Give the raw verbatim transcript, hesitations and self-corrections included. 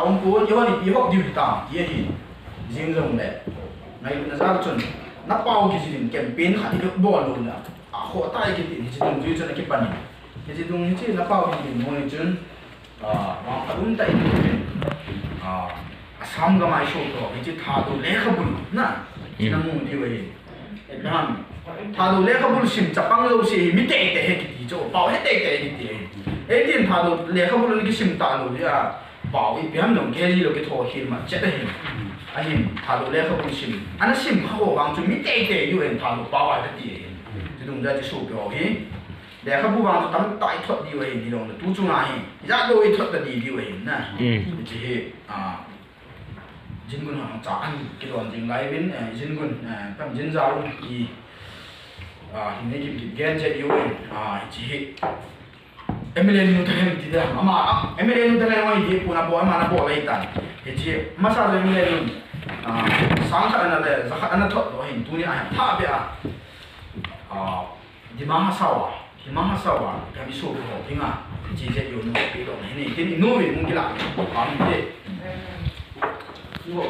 Hung pon, ihon ipi hop diu hitam, ti ahi. Jing jongle, ngailutna jal chun, na pao kijil in campaign khat i bol lou na, akhoh tai kiti, hiche dungjui chun akipan in. Hiche dung hiche na pao kijil in mu chun, ah, vang khat um tah in, ah, Assam gam a i sopi ho, hiche Thadou lekhabu na, na mu diu ahi. Abraham, Thadou lekhabu sim chapang jouse hi mi teitei ahi kiti chu, pao hi teitei ahi kiti ahi. Eitin Thadou lekhabu kisim talou jeh a, pao ipi ham jong kihei lou kitho hi ma chet ahi. Ahin Thadou lekhabu sim. Ana sim kha ho vang chu mi teitei diu ahin Thadou pao ahi kati ahi. Chudung jeh a chu sopi ho hi. Lekhabu vang chu tamtah i thot diu ahi, ni long tu chunga hi. Ijat lou i thot ta di diu ahi na. Hiche hi, ah, Jingun ho cha an kidon jing lai uvin, eh, Jingun, eh, pam Jinjao i, ah, hin nei kim kit gen jeh u in, ah, hiche hi. M L A nu Thalhem ti da, ama, ah, M L A nu Thalhem hi di puna bo, ama na bo lai tan. Hiche, masa jong M L A nu, ah, sang khat ana le, ja khat ana thot lou hin, tuni a, tha be a. Ah, Dima Hasao a, Dima Hasao a, kami sopi ho dinga, hiche jeh u nu pi lou, hini, hini, nu wi, mung kila, kami te. Nu.